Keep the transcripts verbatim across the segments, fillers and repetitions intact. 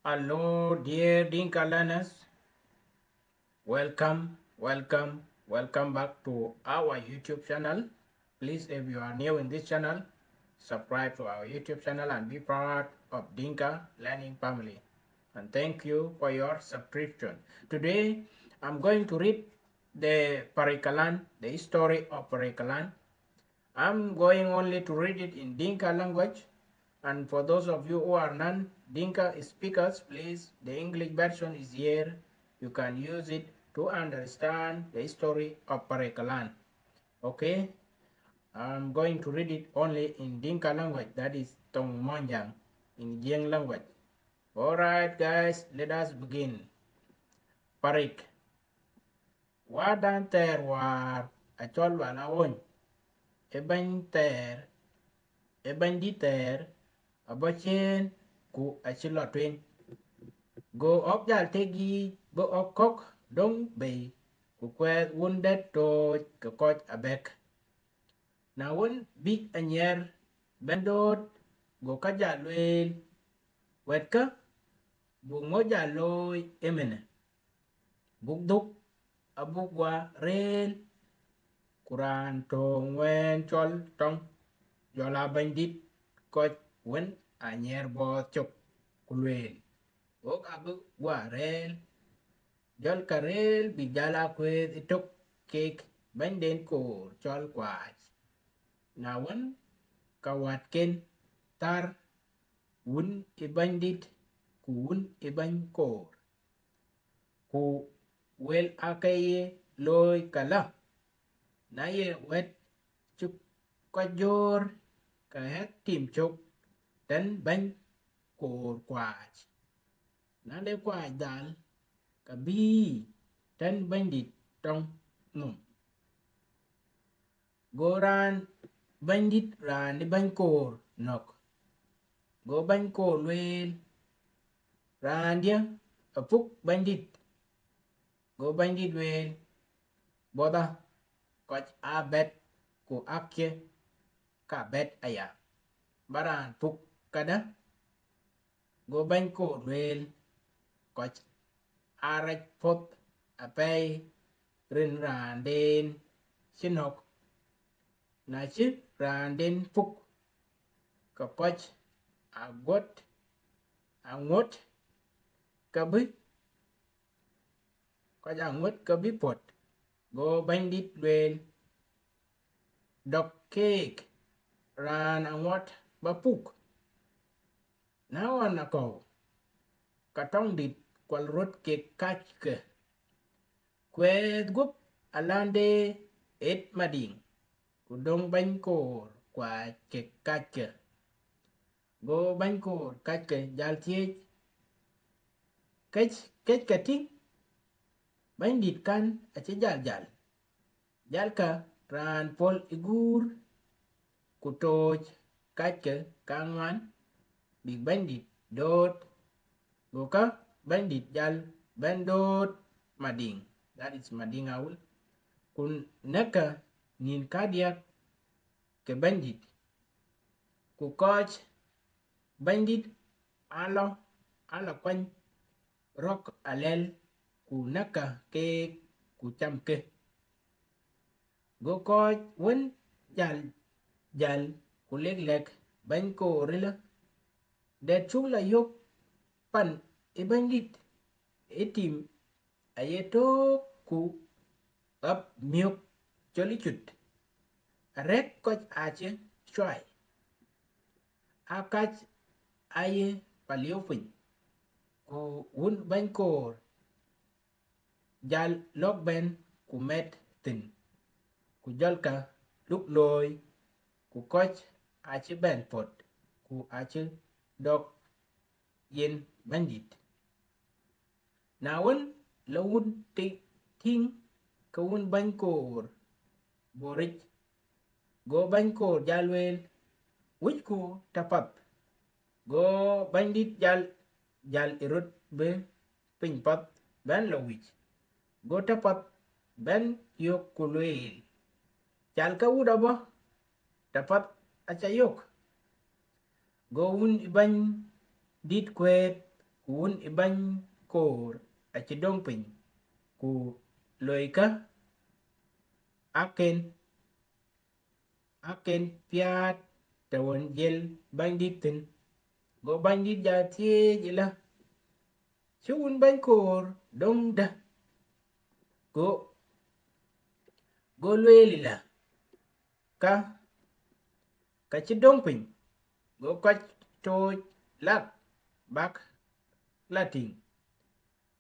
Hello, dear Dinka learners. Welcome, welcome, welcome back to our YouTube channel. Please, if you are new in this channel, subscribe to our YouTube channel and be part of Dinka learning family. And thank you for your subscription. Today, I'm going to read the Parikalan, the history of Parikalan. I'm going only to read it in Dinka language, and for those of you who are non-Dinka speakers, please, the English version is here. You can use it to understand the history of Parikalan. Okay? I'm going to read it only in Dinka language, that is Tong Monjang, in Jieng language. All right, guys, let us begin. Parik. Wädan thɛɛr wäär acɔl Lual Awony, ë bɛ̈ny thɛɛr, ë bɛ̈nydït thɛɛr, abɔ̈ ciëën ku acï lɔ tueŋ. Go ɣɔ̈k jal tek yiic bï ɣɔ̈k kɔ̈k döŋ bei, ku kuɛɛth wun dɛ̈t tooc ke kɔc abɛ̈k. Na wën, bïk anyiɛɛr bɛ̈n dööt, go ka jal lueel, wɛ̈tkë, buk ŋö jal looi ëmënë? Buk dhuk, abuk guɔ rëël, ku raan töŋ wën cɔl Tɔŋ, jɔl aa bɛ̈nydït kɔc wën anyiɛɛr bɔɔth cök, ku lueel, ɣok abï guɔ rëël. Jɔlkë rëël bïk jal aa kuëëth ëtök kek bɛ̈nyden koor cɔl Kuaac. Na wën, ka wɛ̈tken thär, wun ë bɛ̈nydït ku wun ë bɛ̈ny koor. Ku wël aake ye looi këlä, na ye wɛ̈t cï kɔc jöör, ke ɣɛ̈k tim cök tën bɛ̈ny koor Kuaac. Na le Kuaac dhal, ka bïï tën bɛ̈nydït Tɔŋ nhom. Go raan bɛ̈nydït raan ë bɛ̈ny koor nɔ̈k. Go bɛ̈ny koor lueel, raandiɛ̈ apuk bɛ̈nydït. Go bɛ̈nydït lueel, buɔdha, kɔc aa bɛ̈t ku acie ka bɛ̈t aya, ba raan puk këdë? Go bɛ̈ny koor lueel, kɔc aa rac puɔ̈th apɛi rin raanden cï nɔ̈k. Na cï raanden puk, ke kɔc aŋuɔ̈t, aŋuɔ̈t ke bï, kɔc aŋuɔ̈t ke bï puɔ̈t. Go bɛ̈nydït lueel, dɔk keek, raan aŋuɔ̈t ba puk. Na ɣɔn akɔ̈u, ka Tɔŋdït kual röt kek kacke. Kuɛɛth guɔ̈p alande ɣet Madiŋ, ku döŋ bɛ̈ny koor Kuaac kek kacke. Go bɛ̈ny koor kacke jal thiëëc, këc, këckë tïŋ? Bɛ̈nydït kan acï jal jäl. Jalkë raan puɔ̈l ë guur, ku tooc kacke kaŋuan, bïk bɛ̈nydït dööt. Gokë bɛ̈nydït jal bɛ̈n dööt Madiŋ, that is Madiŋ Awil, ku näkkë nïn kadiäk ke bɛ̈nydït. Ku kɔc bɛ̈nydït aa lɔ, aa lɔ kuany rɔ̈k alɛl, ku näkkë keek, ku camkë. Go kɔc wën jal jäl, ku lek lɛ̈k bɛ̈ny koor ëlä, dɛ̈t cuk la yök pan ë bɛ̈nydït ë tim aye töök ku ɣap miök cɔl ë cut. Arɛ̈k kɔc aacï cuai, aa kac aye paliu piny, ku wun bɛ̈ny koor jal lɔ̈k bɛ̈n ku mɛt thïn, ku jɔlkë luk looi, ku kɔc aacï bɛ̈n puɔ̈t, ku aacï dɔk yen bɛ̈nydït. Na wën, la wun ti-, tïŋ ke wun bɛ̈ny koor bɔ̈ ric, go bɛ̈ny koor jal lueel, wïcku tɛ̈path. Go bɛ̈nydït jal, jal ë rot bï piny path bɛ̈n lɔ wïc. Go tɛ̈path bɛ̈n yök ku lueel, calkë wut abɔ̈, tɛ̈path aca yök. Go wun ë bɛ̈nydït kuëëth ku wun ë bäny koor acï döŋ piny, ku loikë aken, aken piäät tɛ̈wën jiël bänydït thïn. Go bänydït jal thiëëc ëlä, cï wun bäny koor döŋ dë? Go, go lueel ëlä, ka, ka cï döŋ piny. Go kɔc tooc lak bäk la tïŋ,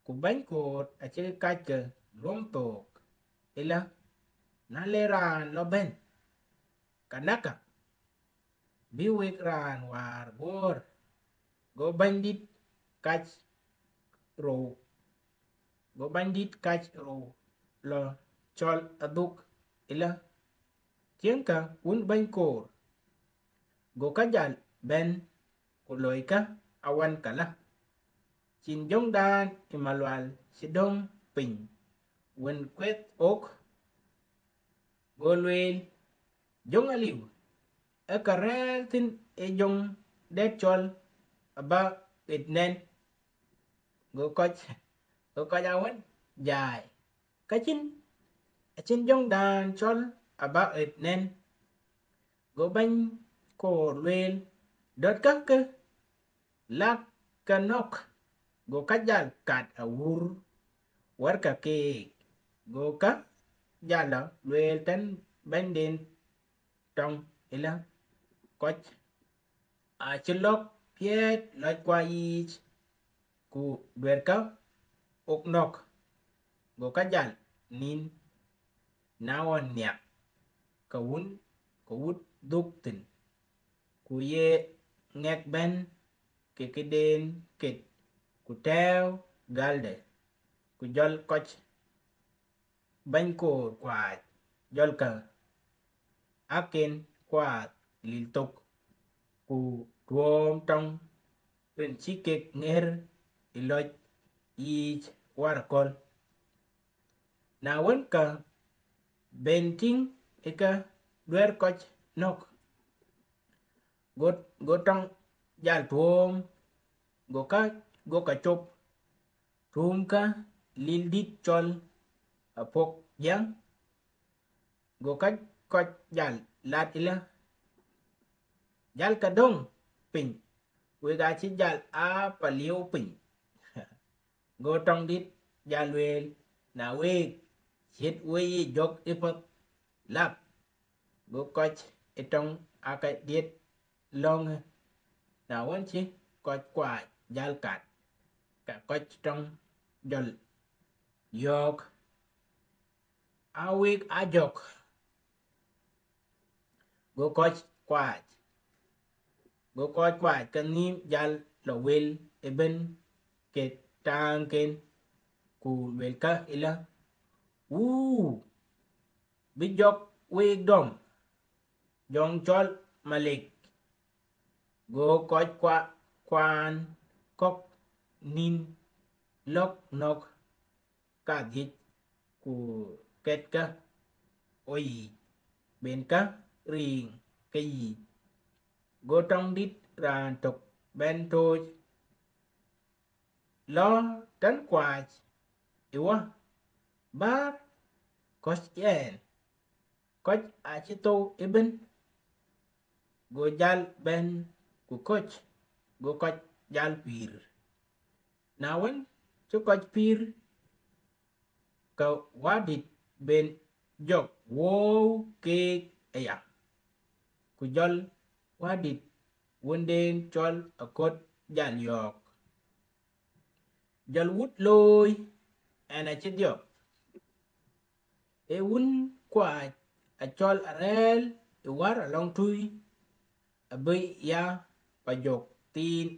ku bäny koor acï kacke luɔm thook ëlä, na le raan lɔ bɛ̈n, ka näkkä, bï wek raan wäär guɔ̈ɔ̈r. Go bänydït kac rou, go bänydït kac rou lɔ cɔl adhuk ëlä, tiëŋkë wun bäny koor. Go kä jal bɛ̈n ku loikë awan këlä, cïn jöŋdan ë malual cï döŋ piny wën kueth ɣok. Go lueel, jöŋ aliu, ee kë rɛ̈ɛ̈r thïn ë jöŋ dɛ̈t cɔl aba ɣet nɛn. Go kɔc, go kɔc awën jai, ka cïn, acïn jöŋdan cɔl aba ɣet nɛn. Go bäny koor lueel, dɔ̈tkë ke, lak ke nɔ̈k. Go kä jal kat awur wärkë keek, go kä jal lɔ lueel tën bɛ̈nyden tɔŋ ëlä, kɔc acï lɔ̈k piɛ̈ɛ̈t lɔckua yiic, ku duɛ̈rkë ɣok nɔ̈k. Go kä jal nïn, na ɣɔn nhiäk, ke wun, ke wut dhuk thïn, ku ye ŋɛk bɛ̈n ke këden ket, ku tɛ̈ɛ̈u gälde, ku jɔl kɔc bäny koor kuaac, jɔlkë aken kuaath lil thok, ku tuɔ̈ɔ̈m tɔŋ rin cï kek ŋër ë lɔc yiic wäär aköl. Na wën, ke ben tïŋ ë ke duɛ̈r kɔc nɔ̈k, go, go tɔŋ jal tuɔ̈ɔ̈m, go kä, go kä cop, tuumkë lil dït cɔl Apuɔ̈k Jiäŋ. Go kä kɔc jal lat ëlä, jalkë döŋ piny, wek aacï jal aa paliu piny. Go tɔŋdït jal lueel, na week, ciɛ̈t we ye jɔ̈k ë path lak. Go kɔc ë tɔŋ aake diɛt lɔ̈ŋë. Na wën, cï kɔc kuaac jal kat, ke kɔc tɔŋ jɔl yɔ̈ɔ̈k, aa wek aa jɔ̈k. Go kɔc kuaac, go kɔc kuaac kenhïïm jal lɔ wel ëbën ke tääŋken, ku luelkë ëlä, wuu, bï jɔ̈k week dɔm, jɔŋ cɔl Malek. Go kɔc kua, kuaan kɔ̈k nïn lɔ̈k nɔ̈k kadhiëc, ku ketkë ɣo yiic, benkë riŋ ke yiic. Go tɔŋdït raan tök bɛ̈n tooc, lɔ tën kuaac ë wä, bäär, kɔ̈c yɛn, kɔc aacï thou ëbën. Go jal bɛ̈n ku kɔ̈c, go kɔc jal pïïr. Na wën, cï kɔc pïïr, ke wädït ben jɔ̈k wëu keek aya, ku jɔl wädït wënden cɔl Akɔ̈t jal yɔ̈ɔ̈k, jɔl wut looi, ɣɛn acï dhiɔp. Ee wun kuaac acɔl Arɛ̈ɛ̈l ë Wär Alɔŋtui, abï ya pajök thiin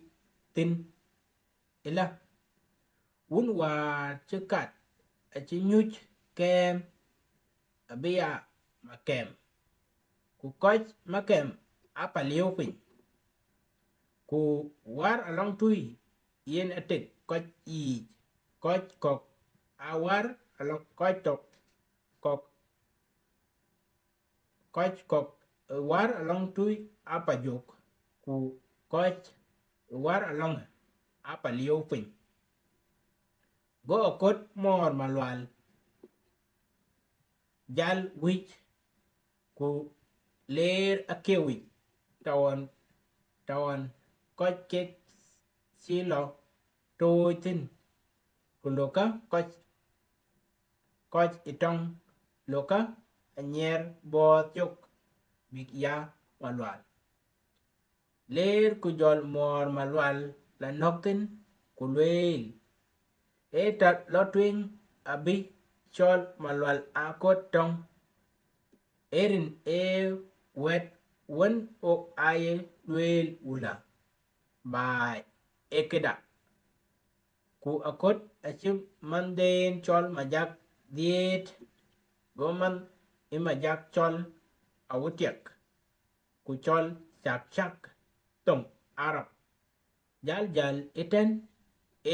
thïn ëlä, wun wäär cï kat acï nyuc kɛ̈ɛ̈m, abï ya Makɛm, ku kɔc Makɛm aa paliu piny. Ku Wär Alɔŋtui yen atek kɔc yiic, kɔc kɔ̈k aa Wär Alɔŋ, kɔc tök kɔ̈k, kɔc kɔ̈k ë Wär Alɔŋtui aa pajök, ku kɔc ë Wär Alɔŋë apaliu piny. Go Akot Mɔɔr Malual jal wïc, ku leer akewic tɔ̈ɔ̈n, tɔ̈ɔ̈n kɔc kek cï lɔ tooc thïn, ku lokë kɔc, kɔc ë tɔŋ, lokë anyiɛɛr buɔɔth cök bïk ya Malual. Leer ku jɔl Mɔɔr Malual la nɔ̈k thïn, ku lueel, ee tɔ̈ lɔ tueŋ abï cɔl Malual Akot tɔŋ. Ee rin ee wɛ̈t wën ɣok aaye lueel wulä, baai ee këda. Ku Akot acï manhden cɔl Majak dhiëët, go manhë Majak cɔl Awutiɛk, ku cɔl Cakcak thoŋ Arab. Jal jäl ëtɛ̈n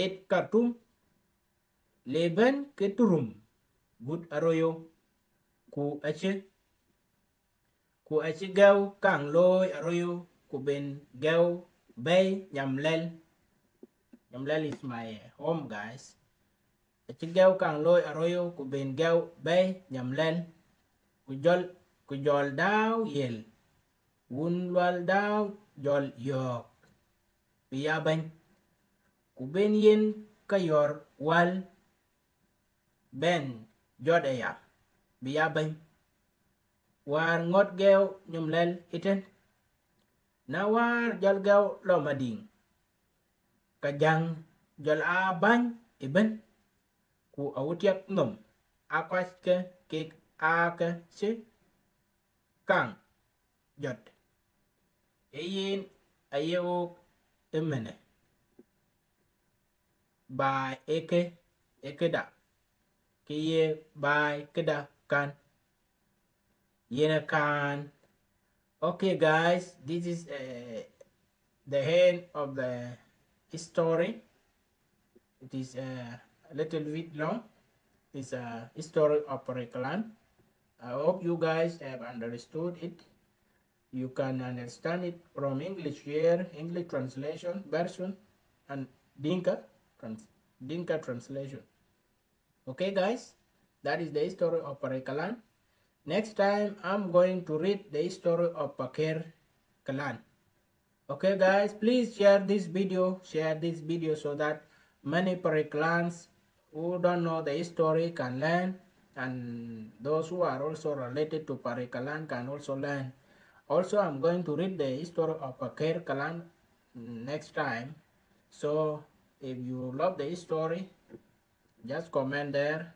ë Kartum, le bɛ̈n ke Turum, gut Aroyo, ku acï, ku acï gɛu kaŋ looi Aroyo, ku ben gɛu bɛ̈i Nyamlɛl. Nyamlɛl is my home, guys. Acï gɛu kaŋ looi Aroyo, ku ben gɛu bɛ̈i Nyamlɛl, ku jɔl, ku jɔl Dau Yel, wun Lual Dau jɔl yɔ̈ɔ̈k bï ya bɛ̈ny, ku ben yen ke yɔ̈ɔ̈r wäl bɛ̈n jɔt aya bï ya bɛ̈ny. Wäär ŋɔ̈t gɛu Nyamlɛl ëtɛ̈n, na wäär jɔl gɛu lɔ Madiŋ, ke Jäŋ jɔl aa bäny ëbën, ku Awutiɛk nhom aa kɔc ke kek aa ke cï kaŋ jɔt. Ee yen aye ɣok ëmënë, baai ee kë, ee këda, ke ye baai këda kan, yen ë kan. Okay, guys, this is, uh, the end of the story. It is, uh, a little bit long. It's a history of Pare clan. I hope you guys have understood it. You can understand it from English here, English translation version, and Dinka trans-, Dinka translation. Okay, guys, that is the history of Pare clan. Next time, I'm going to read the history of Paker clan. Okay, guys, please share this video, share this video so that many Pare clans who don't know the history can learn, and those who are also related to Pare clan can also learn. Also, I'm going to read the history of Paker clan next time. So, if you love the history, just comment there.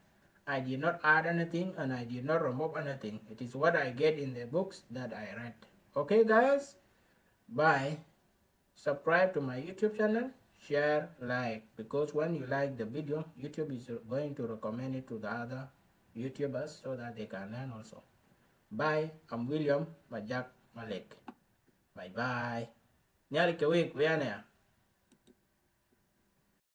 I did not add anything and I did not remove anything. It is what I get in the books that I read. Okay, guys? Bye. Subscribe to my YouTube channel, share, like, because when you like the video, YouTube is going to recommend it to the other YouTubers so that they can learn also. Bye. I'm William Majak Malek. Bye bye. Nhialic ke wek, wek aya.